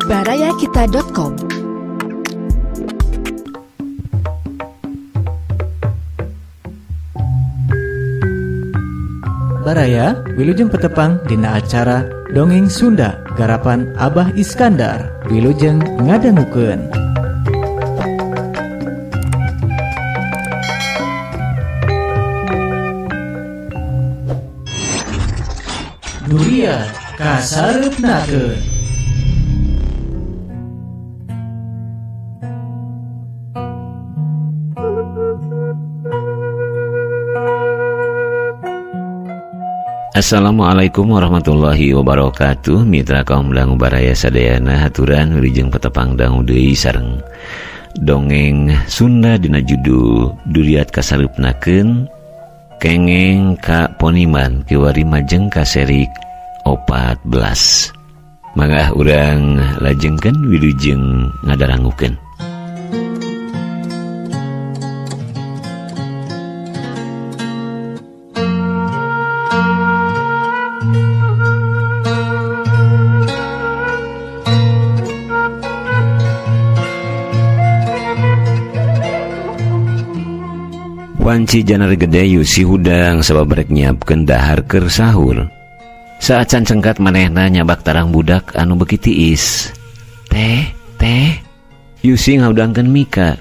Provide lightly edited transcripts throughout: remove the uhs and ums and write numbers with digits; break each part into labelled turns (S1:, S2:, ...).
S1: Barayakita.com.
S2: Baraya wilujeng petepang dina acara Dongeng Sunda garapan Abah Iskandar wilujeng ngadangukeun. Duriat kasareupnakeun.
S3: Assalamualaikum warahmatullahi wabarakatuh. Mitra kaum dangu baraya sadayana haturan wilujeng petepang dangu deui sareng dongeng Sunda dina judul Duriat kasareupnakeun kengeng ka Poniman kiwari majeng ka seri 14. Mangga urang lajengkeun wilujeng ngadarangukeun. Wanci janar gede Yusi hudang sabab rek nyiapkeun dahar keur sahur. Saat can cengkat manehna nyabak tarang budak anu beuki tiis. Teh, teh. Yusi ngahudangkeun Mika.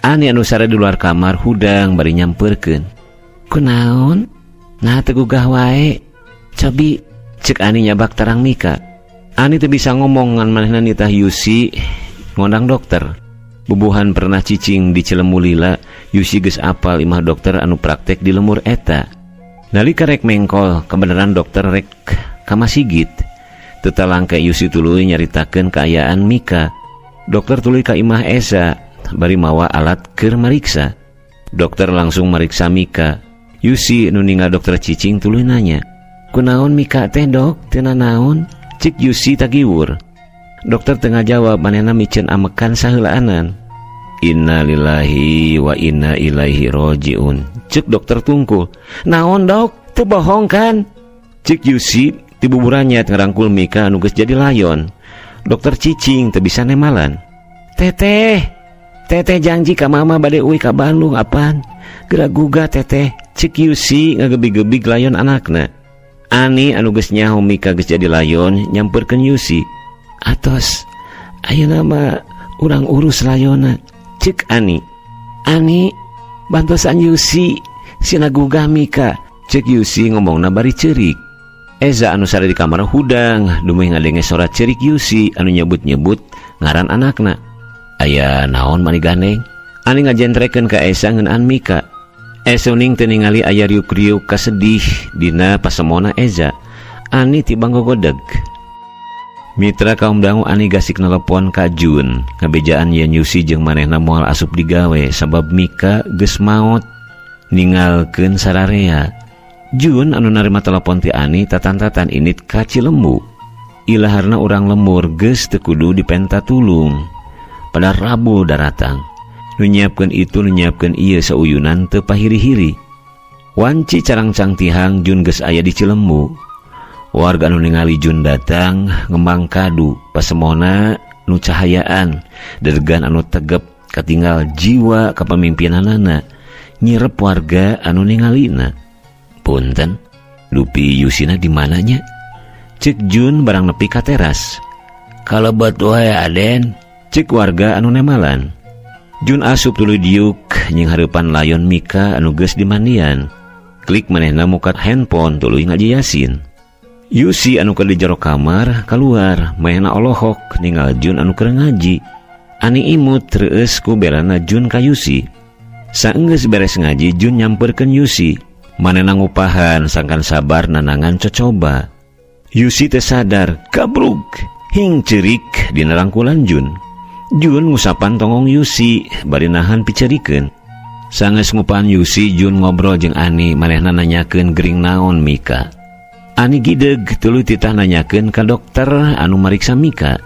S3: Ani anu sare di luar kamar hudang bari nyampeurkeun. Kunaon? Nah teu gugah wae. Cobi cek Ani nyabak tarang Mika. Ani teu bisa ngomong ngan manehna nitah Yusi ngondang dokter. Bubuhan pernah cicing di Cilemu lila, Yusi geus apal imah dokter anu praktek di lemur eta. Nalika rek mengkol, kebenaran dokter rek ka masigit. Teu talangke Yusi tuluy nyaritakeun kaayaan Mika. Dokter tuluy ka imah Esa, bari mawa alat keur mariksa. Dokter langsung mariksa Mika. Yusi nu ninggal dokter cicing tuluy nanya, "Kunaon Mika teh, Dok? Teu nanaon?" Cik Yusi tagiwur. Dokter tengah jawab manehna miceun amekan saheulaanan. Innalillahi wa inna ilaihi rojiun. Cek dokter tungkul. Naon dok? Teu bohong kan? Cek Yusi tibuburannya ngerangkul Mika anu geus jadi layon. Dokter cicing teu bisa nemalan. Teteh, teteh janji ka mama bade uih ka Bandung apaan? Geura gugah teteh. Cek Yusi ngagebi-gebig layon anakna. Ani anu geus nyaho Mika geus jadi layon nyamperkeun Yusi. Atos, ayeuna mah urang urus layona. Cek Ani. Ani, bantosan Yusi, sina gugah Mika. Cek Yusi ngomongna bari ceurik. Eza anu sare di kamar hudang, dumeh ngadenge sora ceurik Yusi anu nyebut-nyebut ngaran anakna. Aya naon mani gandeng? Ani ngajentrekeun ka Eza ngeunaan Mika. Eza uning teu ningali aya riuk-riuk kasedih dina pasemona Eza. Ani tibang gogodeg. Mitra kaum dangu Ani gasik nelepon ka Jun. Ngabejaan yen Yusi jeung manehna moal asup digawe sabab Mika geus maot ningalkeun sararea. Jun anu narima telepon ti Ani tatan-tatan init ka Cilembu. Ilaharna urang lembur geus teu kudu dipenta tulung. Pada Rabu daratang. Nu nyiapkeun itu nu nyiapkeun ieu sauyunan teu pahiri-hiri. Wanci carangcang tihang Jun geus aya di Cilembu. Warga anu ningali Jun datang ngembang kadu pasemona nu cahayaan dergan anu tegep katinggal jiwa kepemimpinanana nyirep warga anu ningalina. Punten, dupi Yusina di mananya? Cek Jun barang nepi ka teras. Kalebet wae Aden, cek warga anu nemalan. Jun asup tuluy diuk nying hareupan layon Mika anu geus dimandian. Klik manehna muka handphone tuluy ngaji Yasin. Yusi anu keur di jero kamar kaluar, manehna olohok ninggal Jun anu keur ngaji. Ani imut reueus ku belana Jun ka Yusi. Saenggeus beres ngaji Jun nyamperkeun Yusi. Manehna ngupahan sangkan sabar nanangan cocoba. Yusi teu sadar, gabrug hing ceurik dina rangkulan Jun. Jun ngusapan tongong Yusi bari nahan picerikeun. Sanggeus ngupahan Yusi, Jun ngobrol jeung Ani, manehna nanyakeun gering naon Mika. Ani gideg tuluy titah nanyakeun ka dokter anu mariksa Mika.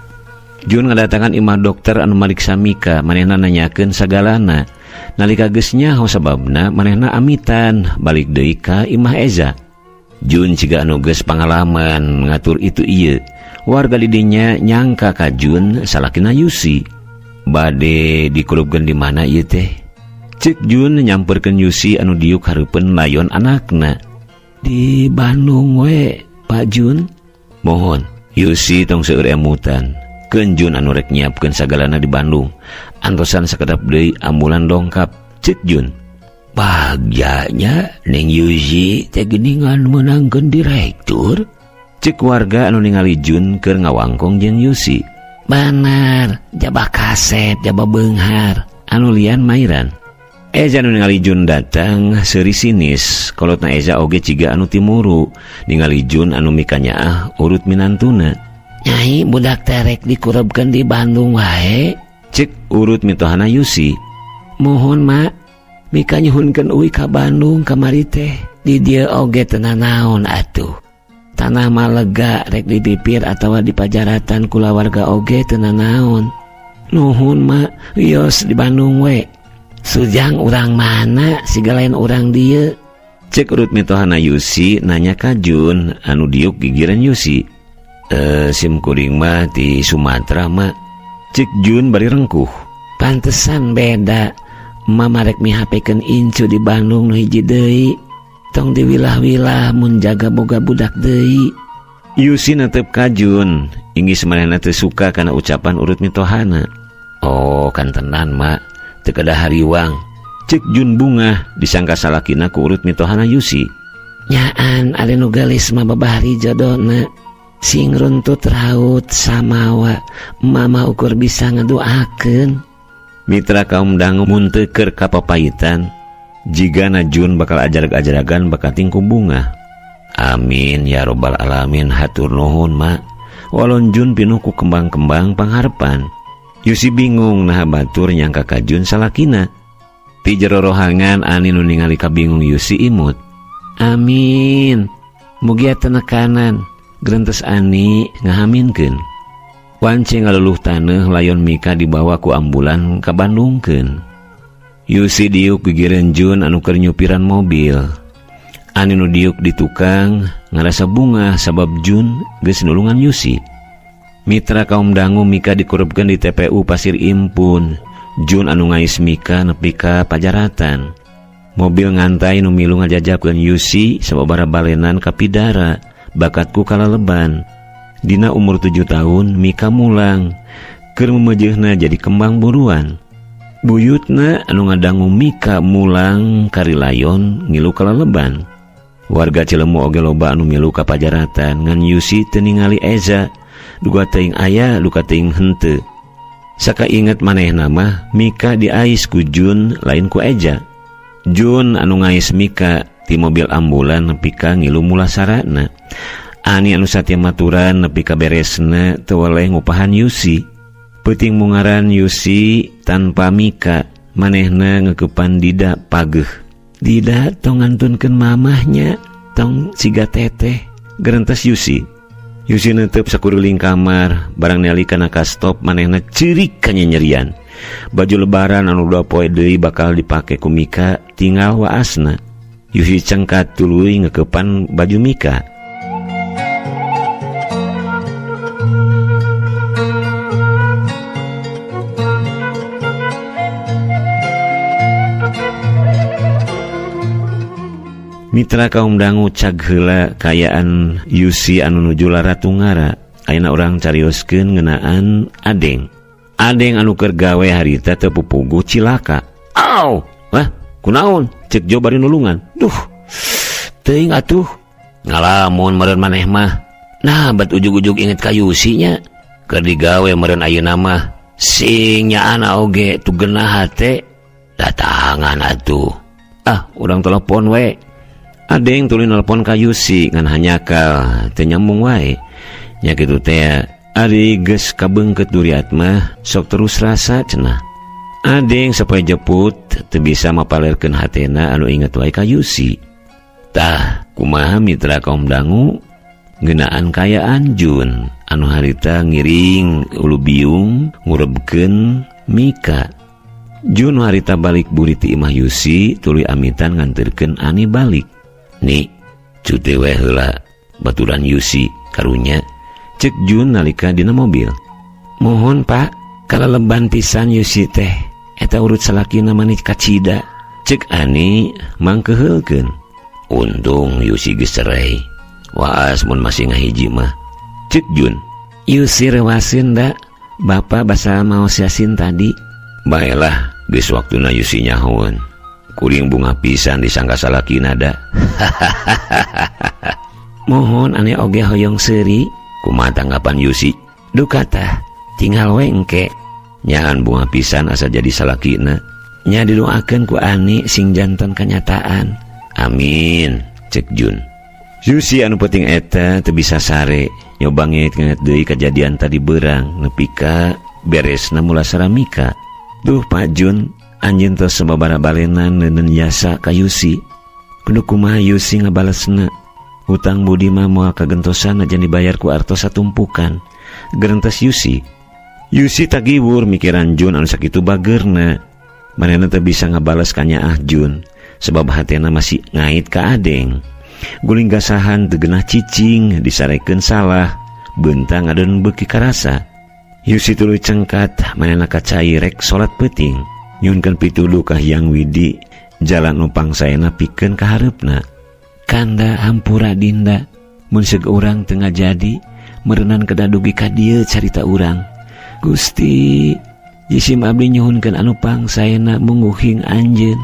S3: Jun ngadatangan imah dokter anu mariksa Mika, manehna nanyakeun sagalana. Nalika geus nyaho sababna manehna amitan balik deui ka imah Eza. Jun ciga anu geus pangalaman ngatur itu ieu. Warga didinya nyangka ka Jun salakina Yusi. Bade dikulubkeun di mana ieu teh? Cek Jun nyamperkeun Yusi anu diuk hareupeun layon anakna. Di Bandung we, Pak Jun. Mohon, Yusi tong seueur emutan. Keun Jun anu rek nyiapkeun sagalana di Bandung. Antosan sakedap deui ambulan dongkap. Cek Jun. Bagjanya Neng Yusi teh geuningan meunangkeun direktur. Cek warga anu ningali Jun keur ngawangkong jeung Yusi. Bener, jabah kasep, jabah beunghar. Anu lian mairan. Eza anu ningali Jun datang seuri sinis. Kolotna Eza oge ciga anu timuru. Ningali Jun anu mikanyaah urut minantuna.
S1: Nyai budak terek dikurebkeun di Bandung wae.
S3: Cek urut mitohana Yusi.
S1: Mohon mak, mika nyuhunkeun uwi ka Bandung kamari teh. Di dieu oge teu nanaon atuh. Tanah mah lega rek di pipir atawa di pajaratan kulawarga oge teu nanaon. Nuhun mak, wios di Bandung we. Sujang urang mana siga lain urang dieu.
S3: Cek urut mitohana Yusi nanya ka Jun anu diuk gigiran Yusi. Sim kuring mah di Sumatera mak. Cek Jun bari rengkuh.
S1: Pantesan beda. Mama rek mihapekeun incu di Bandung nu hiji deui. Tong diwilah-wilah mun jaga boga budak deui.
S3: Yusi netep ka Jun. Inggis manehna teu suka kana ucapan urut mitohana. Oh kan tenan mak, teu kedah hariwang. Cek Jun bungah disangka salakina ku urut mitohana Yusi.
S1: Nyaan ari nu geulis mah babahari jodona. Sing runtut raut samawa mama ukur bisa ngaduakeun.
S3: Mitra kaum dangu mun teu keur kapapahitan. Jigana Jun bakal ajarag-ajaragan bakating ku bunga. Amin ya robbal alamin, hatur nuhun mak. Walon Jun pinuh ku kembang-kembang pangharepan. Yusi bingung naha batur nyangka ka Jun salakina. Ti jero rohangan ani nu ningali kabingung Yusi imut.
S1: Amin. Mugia tenekanan.
S3: Gerentes ani ngahaminkeun. Wance ngaluluh taneuh layon Mika dibawa ku ambulan ka Bandungkeun. Yusi diuk gigireun Jun anu keur nyupiran mobil. Ani nu diuk di tukang ngarasa bungah sabab Jun geus nulungan Yusi. Mitra kaum dangu Mika dikurupkeun di TPU Pasir Impun. Jun anu ngais Mika nepi ka pajaratan. Mobil ngantai nu milu ngajajabkeun Yusi sababaraha balenan ka pidara bakatku kalaleban. Dina umur 7 tahun Mika mulang keur memejehna jadi kembang buruan. Buyutna anu ngadangu Mika mulang karilayon ngilu kalaleban. Warga Cilemu oge loba anu milu ka pajaratan ngan Yusi teu ningali Eza. Duka teuing aya, duka teuing henteu. Saka inget manehna mah Mika diais ku Jun lain ku Eza. Jun anu ngais Mika ti mobil ambulan nepi ka ngilu mulasarana. Ani anu satia maturan nepi ka beresna teu weleh ngupahan Yusi. Peuting mungaran Yusi tanpa Mika manehna ngeukepan Dida pageuh.
S1: Dida tong ngantunkeun mamahnya, tong siga teteh.
S3: Gerentes Yusi. Yusi netep sakuriling kamar, barang ningali kana kastop manehna ceurik kanyanyerian. Baju lebaran anu 2 poe deui bakal dipake ku Mika tinggal waasna. Yusi cengkat tuluy ngeukepan baju Mika. Mitra kaum dangu cag heula kayaan Yusi anu nuju Laratungara. Ayeuna urang carioskeun ngeunaan Adeng. Adeng anu keur gawe harita teu pupuguh cilaka. Aw, wah, kunaon? Cek Jo bari nulungan. Duh, teuing atuh. Ngalamun meureun maneh mah. Nah, bat ujug-ujug inget ka Yusi nya. Keur digawe meureun ayeuna mah. Sing nyaana oge tu genah hate. Datangan atuh. Ah, urang telepon we. Adeng tuluy nelpon ka Yusi ngan hanyakal teu nyambung wae. Nya kitu teh ari geus kabeungkeut duriat mah sok terus rasa cenah. Adeng sapoe jeput teu bisa mapalerkeun hatena anu inget wae ka Yusi. Tah, kumaha mitra kaum dangu ngeunaan kayaan Jun anu harita ngiring ulu biung ngurebkeun Mika. Jun harita balik buri ti imah Yusi tuluy amitan nganterkeun Ani balik. Nih, Cuti we heula baturan Yusi karunya. Cek Jun nalika dina mobil.
S1: Mohon Pak, kalaleban pisan Yusi teh. Eta urut salakina manis kacida.
S3: Cek Ani mangkeheulkeun. Untung Yusi geus cerai. Waas mun masih ngahiji mah. Cek Jun.
S1: Yusi rewasin da. Bapak basa maos Yasin tadi.
S3: Baelah, geus waktuna Yusi nyahoeun. Kuring bunga pisan disangka salakina da.
S1: Mohon ane oge hoyong seuri.
S3: Kumaha tanggapan Yusi?
S1: Duka tah, tinggal we engke.
S3: Nyahan bunga pisan asa jadi salakina.
S1: Nya didoakeun ku Ani sing jantan kenyataan.
S3: Amin, cek Jun. Yusi anu penting eta teu bisa sare, nyoba nginget-nginget deui kejadian tadi beurang nepi ka beresna mulasara Mika. Duh Pak Jun, anjeun tos sababaraha balenan neuneun jasa ka Yusi. Kudu kumaha Yusi ngabalesna? Hutang budi mah moal kagentosan aja dibayar ku artos satumpukan. Gerentes Yusi. Yusi tagiwur mikiran Jun anu sakitu bageurna. Manehna teu bisa ngabales ka nyaah Jun sebab hatena masih ngait ka Adeng. Guling gasahan teu geunah cicing disarekeun salah, beuntang ngadon beuki karasa. Yusi tuluy cengkat manehna kacai rek salat peuting. Nyunkeun pituduh ka Hyang Widi, jalan nu pangsaena pikeun ka hareupna.
S1: Kanda hampura dinda, mun seug urang teu ngajadi, meureunan kedah dugi ka dieu carita urang. Gusti, jisim abdi nyuhunkeun anu pangsaena munguhing anjeun.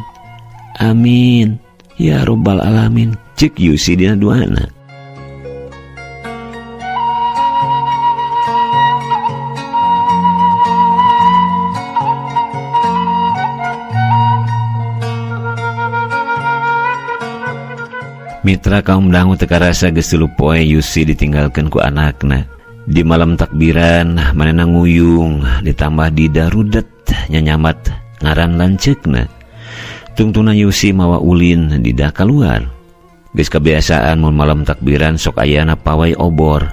S1: Amin ya robbal alamin.
S3: Cek Yusi dina duana. Mitra kaum dangu teu karasa geus tilu poe Yusi ditinggalkeun ku anakna. Di malam takbiran manehna nguyung ditambah dida rudet nyanyamat ngaran lanceukna. Tungtuna Yusi mawa ulin dida kaluar. Geus kebiasaan mun malam takbiran sok ayana pawai obor.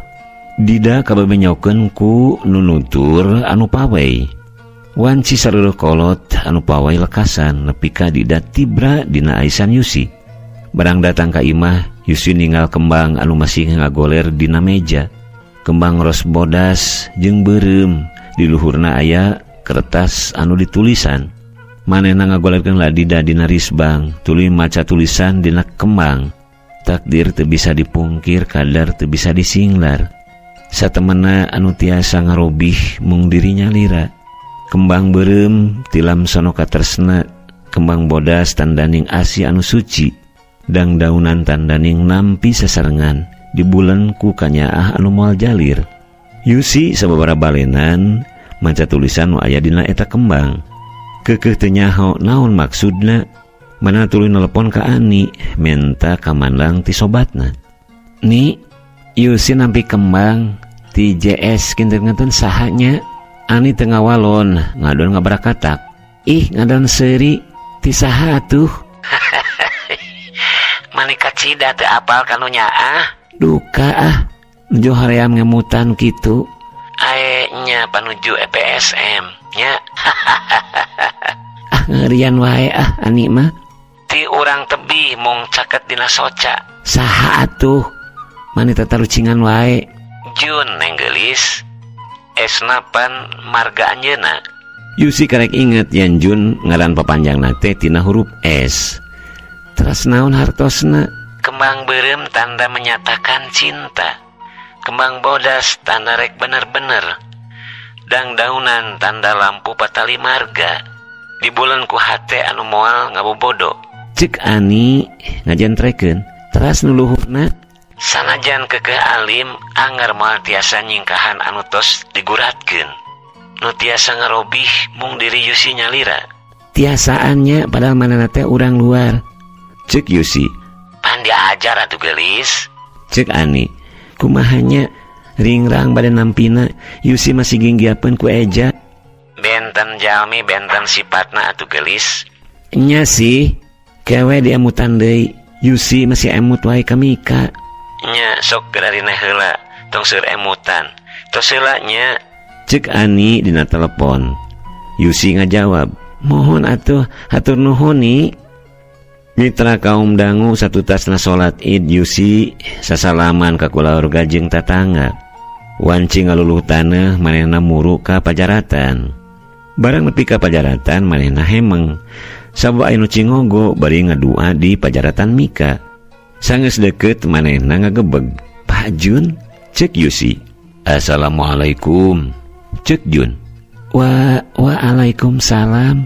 S3: Dida kabebenyokeun ku nunutur anu pawai. Wanci sareueuh kolot anu pawai lekasan nepi ka dida tibra dina aisan Yusi. Barang datang ka imah, Yusi ninggal kembang anu masih ngagoler dina meja. Kembang ros bodas jeung beureum, di luhurna aya kertas anu ditulisan. Manehna ngagolerkeun ladida dina risbang, tuluy maca tulisan dina kembang. Takdir teu bisa dipungkir, kadar teu bisa disinglar. Satemena anu tiasa ngarobih mung dirinya lira. Kembang beureum tilam sono katresna, kembang bodas tandaning asih anu suci. Dangdaunan tandaning nampi sasarengan di bulan ku kanyaah anu moal jalir. Yusi sababaraha balenan maca tulisan nu aya dina eta kembang. Keukeuh teu nyaho naon maksudna. Mana tuluy nelepon ka Ani menta kamandang ti sobatna.
S1: Ni Yusi nampi kembang ti JS kinten-kinten sahanya. Ani teu ngawalon ngadon ngabarakatak. Ih ngadon seuri ti saha atuh. Mani kacida teu apal kanu nyaah. Duka ah nuju hoream ngemutan kitu. Ae nya panuju EPSM nya. Ah ngerian wae ah Ani mah. Ti urang tebih mung caket dina soca. Saha atuh? Mani tatarucingan wae. Jun neng geulis. Esna pan marga anjeunna.
S3: Yusi karek inget yen Jun ngaran papanjangna teh tina huruf S.
S1: Teras naon hartosna? Kembang beureum tanda menyatakan cinta. Kembang bodas tanda rek bener-bener. Dangdaunan tanda lampu patali marga. Di bulan ku hate anu moal ngabobodo.
S3: Cek Ani ngajentrekeun.
S1: Teras nu luhurna sanajan keukeuh alim anger moal tiasa nyingkahan anu tos diguratkeun. Nu tiasa ngarobih mung diri Yusi nyalira. Tiasaannya padahal manehna teh urang luar.
S3: Cek Yusi.
S1: Pan diajar atuh geulis.
S3: Cek Ani.
S1: Kumahanya ringrang bade nampina Yusi masih ginggiapeun ku Eja. Benten jalmi benten sipatna atuh geulis. Nya sih kewe diemutan deui. Yusi masih emut wae ka Mika. Nya sok geurarina heula tong seur emutan. Tos heula nya.
S3: Cek Ani dina telepon. Yusi ngajawab,
S1: mohon atuh hatur nuhun ni.
S3: Mitra kaum dangu satutasna salat Id Yusi sasalaman ka kulawarga jeung tatangga. Wanci ngaluluh taneuh manehna muru ka pajaratan. Barang nepi ka pajaratan manehna hemeng. Sabab aya nu cingogo bari ngadua di pajaratan Mika. Sanggeus deukeut manehna ngagebeg. Pak Jun, cek Yusi. Assalamualaikum, cek Jun. Wa waalaikumsalam.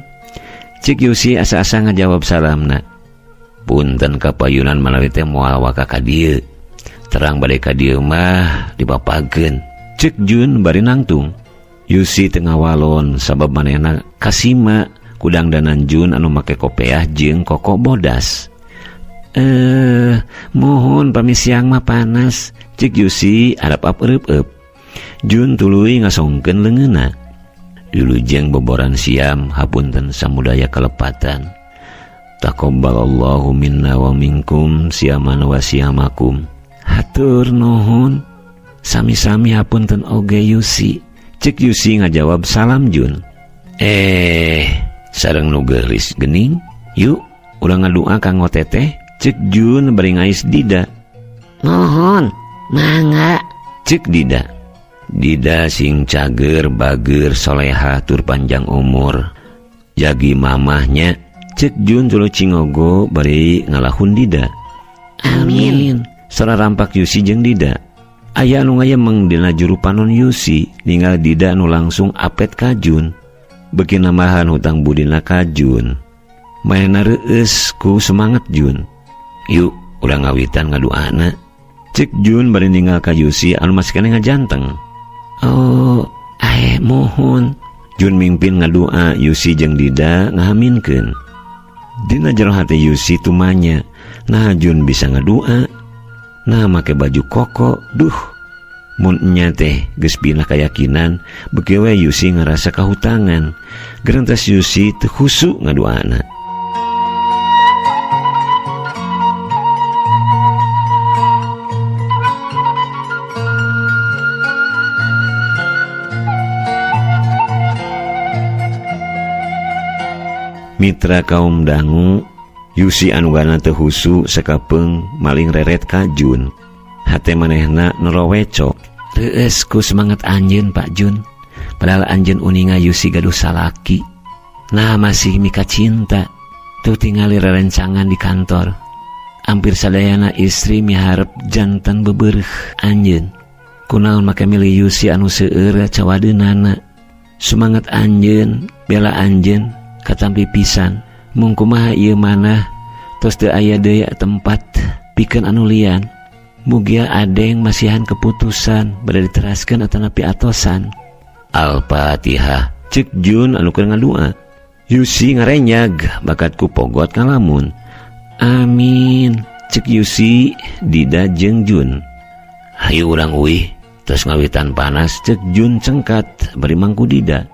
S3: Cek Yusi asa-asa ngajawab salamna. Punten kapayunan manawi teh moal waka ka dieu. Terang bade ka dieu mah dibapageun. Cek Jun bari nangtung. Yusi teu ngawalon sabab manehna kasima kudangdanan Jun anu make kopeah jeung koko bodas. Mohon pami siang mah panas. Cek Yusi arap-ap eup-eup. Jun tuluy ngasongkeun leungeunna. Wilujeng boboran siam hapunten samudaya kalepatan. Taqabbalallahu minna wa minkum siaman wa siamakum. Hatur nuhun. Sami-sami hapunten oge Yusi. Cek Yusi ngajawab salam Jun. Sareng nu geulis geuning. Yuk, urang ngadua kanggo teteh. Cek Jun bari ngais Dida.
S1: Nuhun, mangga.
S3: Cek Dida. Dida sing cager, bager, soleha tur panjang umur. Jagi mamahnya. Cek Jun tuluy cingogo bari ngalahun Dida.
S1: Amin.
S3: Sora rampak Yusi jeung Dida. Aya anu ngayemeng dina juru panon Yusi, ninggal Dida anu langsung apet ka Jun. Beuki nambahan hutang budina ka Jun. Manehna reueus ku semangat Jun. Yuk, urang ngawitan ngaduana. Cek Jun bari ninggal ka Yusi anu masih keneh ngajanteng.
S1: Oh, mohon.
S3: Jun mimpin ngadua, Yusi jeung Dida ngahaminkeun. Dina jero hati Yusi tumanya, nah Jun bisa ngadua. Nah make baju koko, duh. Mun nya teh geus pinah kayakinan, beuki we Yusi ngarasa kahutangan. Gerentes Yusi teu khusu ngaduana. Mitra kaum dangu, Yusi anu gana teu husu sakapeung maling reret ka Jun. Hate manehna noroweco.
S1: Reueus ku semangat anjeun Pak Jun. Padahal anjeun uninga Yusi gaduh salaki. Nah masih mika cinta. Tuh tingali rerencangan di kantor. Hampir sadayana istri miharep jantan bebereuh anjeun. Kunaon make milih Yusi anu seueur cawadeunana. Semangat anjeun, bela anjeun katampi pisan. Mung kumaha ieu manah tos teu aya deui tempat pikeun anu lian. Mugia adeng masihan keputusan bade diteraskeun atanapi atosan.
S3: Al-Fatihah. Cek Jun anu keur ngadua. Yusi ngarenyag bakat ku pogot ngalamun.
S1: Amin.
S3: Cek Yusi Dida jeung Jun. Hayu urang uih tos ngawitan panas. Cek Jun cengkat bari mangku Dida.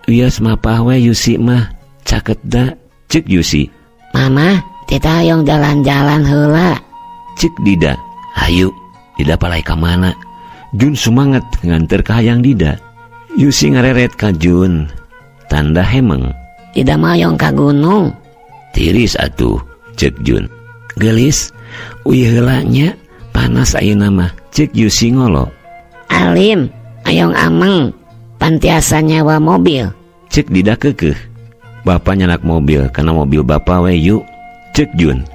S1: Wios mapah we Yusi mah caket da.
S3: Cek Yusi.
S1: Mama, tita hoyong jalan-jalan heula.
S3: Cek Dida. Hayu, Dida palai ka mana? Jun sumanget nganter ka hayang Dida. Yusi ngareret ka Jun. Tanda hemeng.
S1: Dida mah hoyong ka gunung.
S3: Tiris atuh, cek Jun.
S1: Geulis, uyeuh heula nya, panas ayeuna mah.
S3: Cek Yusi ngolo.
S1: Alim, ayong ameng, pantiasa nyewa mobil.
S3: Cek Dida keukeuh. Bapak nyanak mobil, karena mobil bapak we yuk. Cek Jun.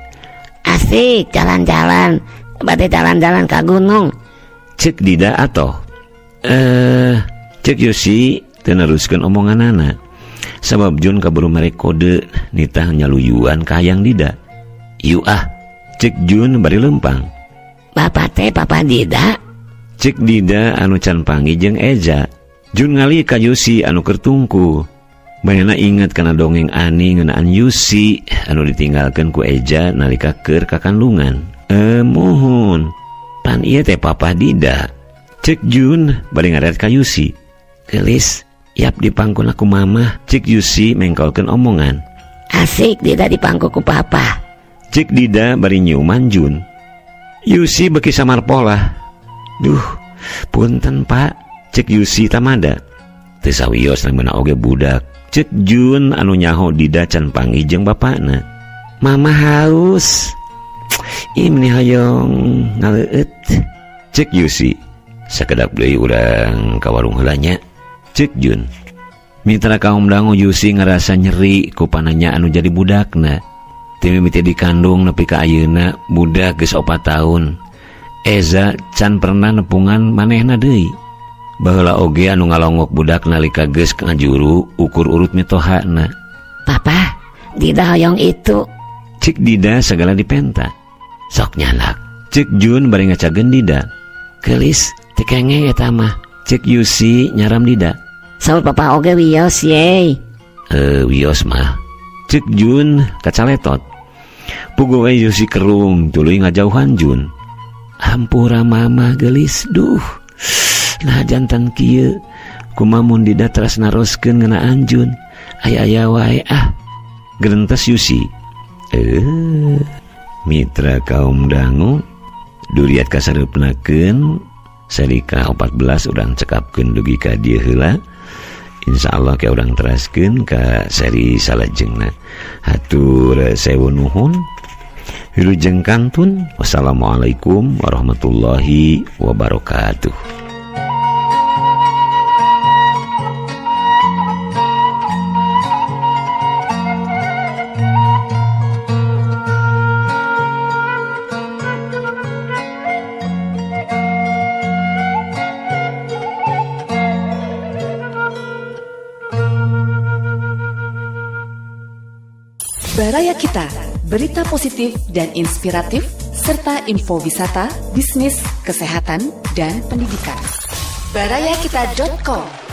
S1: Asik, jalan-jalan. Bade jalan-jalan ka gunung.
S3: Cek Dida atoh. Cek Yusi teu neruskeun omonganana. Sabab Jun kaburu mere kode nitah nyaluyuan ka hayang Dida. Yuk ah, cek Jun bari lempang.
S1: Bapak teh papa Dida.
S3: Cek Dida anu can panggih jeung Eja. Jun ngali ka Yusi anu keur tungku. Manehna inget kana dongeng Ani ngeunaan Yusi anu ditinggalkeun ku Eja nalika keur kakandungan. Mohon. Pan ieu teh papa Dida. Cek Jun bari ngaret ka Yusi.
S1: Geulis, yap dipangkun aku mamah.
S3: Cek Yusi mengkolkeun omongan.
S1: Asik Dida dipangku ku papa.
S3: Cek Dida bari nyiuman Jun. Yusi beuki samar polah. Duh, punten Pak. Cek Yusi tamada. Teu sawios lamun oge budak. Cek Jun anu nyaho Dida can panggih jeung bapakna.
S1: Mama haus. Ih meni hoyong ngaleueut.
S3: Cek Yusi. Sakedap deui urang ka warung heula nya. Cek Jun.
S1: Mitra kaum dangu Yusi ngerasa nyeri ku pananya anu jadi budakna. Ti mimiti dikandung nepi ka ayeuna budak geus 4 tahun. Eza can pernah nepungan manehna deui. Baheula oge anu ngalongok budak nalika geus ngajuru ukur urut mitohana. Papa, Dida hoyong itu.
S3: Cek Dida segala dipenta.
S1: Sok nyanak.
S3: Cek Jun bari ngacageun Dida.
S1: Geulis teu kengeng eta mah.
S3: Cek Yusi nyaram Dida.
S1: Saur papa oge wios ye.
S3: Wios mah. Cek Jun kacaletot. Puguh we Yusi kerung tuluy ngajauhan Jun.
S1: Hampura mama geulis duh. Nah jantan kieu kumaha mun Dida teras naroskeun ngeunaan Jun. Aya-aya wae ah.
S3: Gerentes Yusi. Mitra kaum dangu duriat kasareupnakeun seri ka-14 urang cekapkeun dugi ka dieu heula. Insyaallah ke urang teraskeun ka seri salajengna. Hatur sewu nuhun. Wilujeng kantun. Wassalamualaikum warahmatullahi wabarakatuh.
S4: Baraya Kita, berita positif dan inspiratif, serta info wisata, bisnis, kesehatan, dan pendidikan. Barayakita.com.